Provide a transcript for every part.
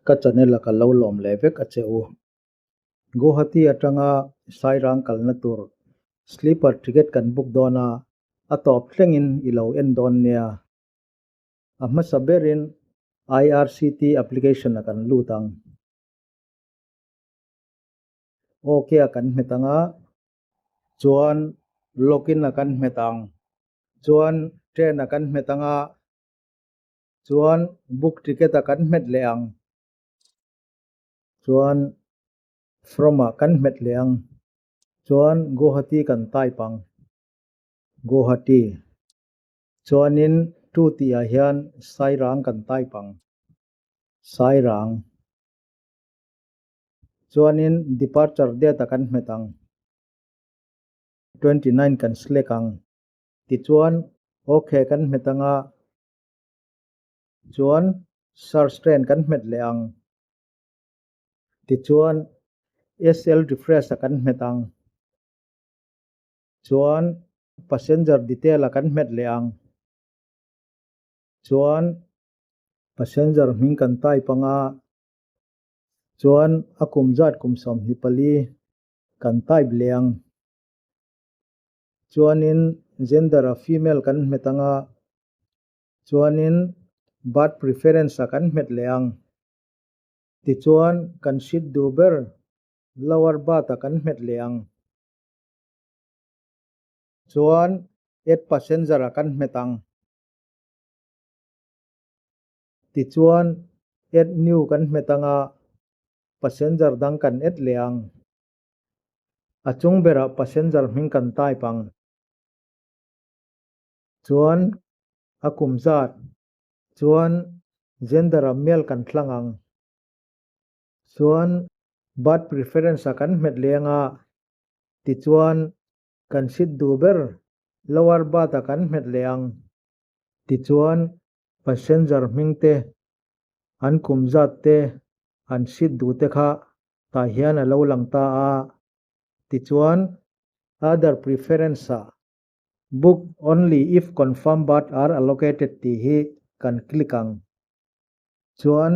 Ka channel a ka lo lawm leh vek a che u. Guwahati atanga Sairang kalna tur sleeper ticket kan book dawn a, a tawp thlengin i lo en dawn nia. A hmasa berin IRCT application a kan lut ang. OK a kan hmet ang a, chuan login a kan hmet ang. Chuan train a kan hmet ang a, chuan book ticket a kan hmet leh ang. Chuan from ah kan hmet leh ang. Chuan Guwahati kan type ang. Guwahati. Chuanin to tih ah hian Sairang kan type ang. Sairang. Chuanin departure date a kan hmet ang. 29 kan select ang. Tichuan OK kan hmet ang a, chuan search train kan hmet leh ang. Tichuan SL refresh a kan hmet ang. Chuan passenger detail a kan hmet leh ang. Chuan passenger hming kan type ang a, chuan a kum zat kum 24 kan type leh ang. Chuanin gender a female kan hmet ang a, chuanin birth preference a kan hmet leh ang. Tichuan kan seat duh ber lower berth a kan hmet leh ang. Chuan add passenger a kan hmet ang. Tichuan add new kan hmet ang a, passenger dang kan add leh ang. A chung berah passenger hming kan type ang. Chuan a kum zat. Chuan gender ah male kan thlang ang. Chuan birth preference ah kan hmet leng a. Tichuan kan seat duh ber lower berth ah kan hmet leh ang. Tichuan passenger hming te, an kum zat te, an seat duh te kha tah hian a lo lang ta a. Tichuan other preference ah Book only if confirmed berth are allocated tih hi kan click ang. Chuan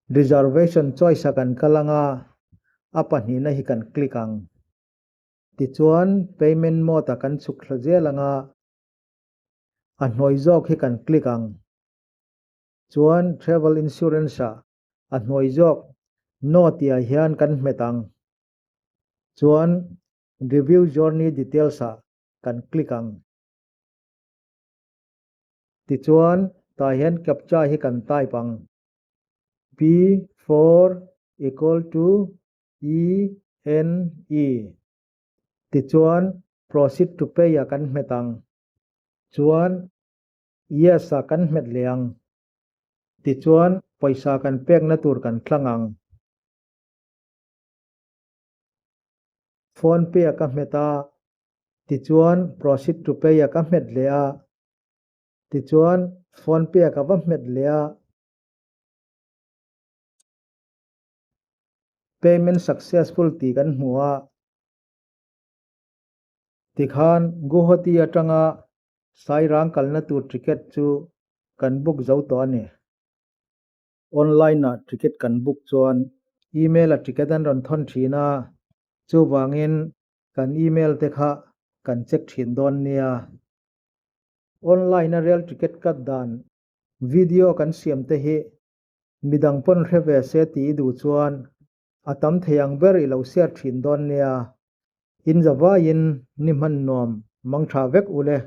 reservation choice ah kan kal ang a, a pahnihna hi kan click ang. Tichuan payment mode ah kan chhuk thla zel ang a, a hnuai zawk hi kan click ang. Chuan travel insurance ah a hnuai zawk No tih ah hian kan hmet ang. Chuan Review Journey Details ah kan click ang. Tichuan tah hian captcha hi kan type ang. P4 equal to E N E. Tichuan Proceed to Pay ah kan hmet ang. Chuan Yes ah kan hmet leh ang. Tichuan pawisa kan pekna tur kan thlang ang. Phone pay a ka hmet a, tichuan proceed to pay a ka hmet leh a, tichuan phone pay a ka va hmet leh a. Payment successful tih kan hmu a, tikhan Guwahati atanga Sairang kalna tur ticket chu kan book zo tawh a ni. Online ah ticket kan book chuan email a ticket an rawn thawn thin a, chuvangin kan email te kha kan check thin dawn nia. Online a rail ticket cut dan video kan siam te hi midang pawn hre ve se tih i duh chuan a tam thei ang ber i lo share thin dawn nia. In zavaiin ni hman nuam mang tha vek ule.